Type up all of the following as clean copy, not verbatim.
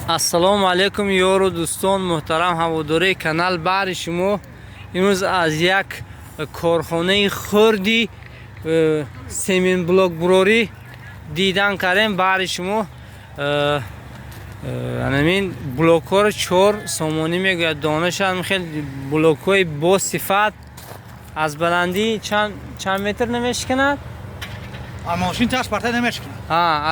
Ассалому алайкум, ёру дӯстон, муҳтарам ҳаводораи канал. Баҳри шумо имрӯз аз як корхонаи хурди семенблокбурорӣ дидан кардем. Баҳри шумо анамин блокҳоро 4 сомонӣ мегӯяд донашам. Хел блокҳои босифат, аз баландӣ чанд метр намешиканад? Мошин таш парта намешиканад.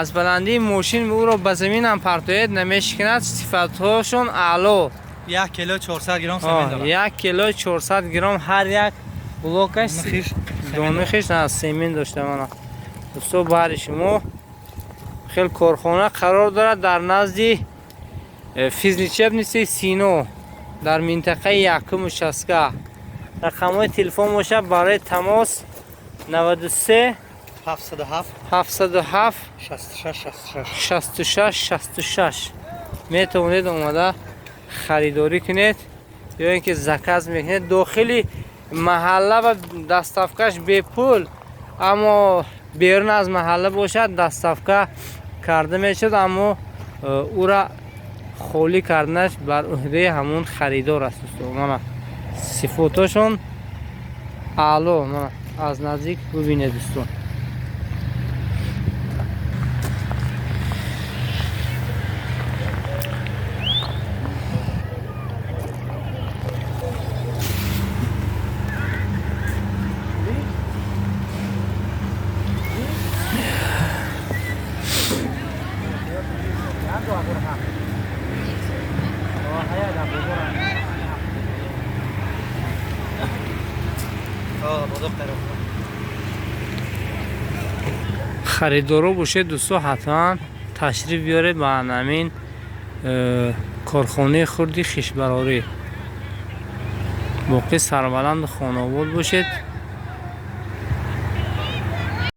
Аз баландии мошин ӯро ба заминам партоед, намешиканад. Сифатҳошон аъло. 1 кило 400 грамм семен дорад. 1 кило 400 грамм ҳар як блокаш донахиш семен дошта. Мана, дӯсто, баҳри шумо хел корхона қарор дорад дар назди физлечебницаи Сино, дар минтақаи якум участка. Рақамҳои телефон бошад барои тамос: 93 707 707 66 66. 66 66. Метавонед омада харидорӣ кунед ё ин ки заказ мекунед. Дохили маҳалла ва доставкаш бепул, аммо берун аз маҳалла бошад, доставка карда мешуд, аммо ӯра холӣ карданаш бар уҳдаи ҳамон харидор аст. Дӯсто, мана, сифотошон аъло. Мана, аз наздик бубинед, дӯстон. Харидоро бошед, дӯсто, ҳатман ташриф биёред ба ҳамин корхонаи хурди хишбарорӣ. Боқӣ сарбаланду хонаобод бошед.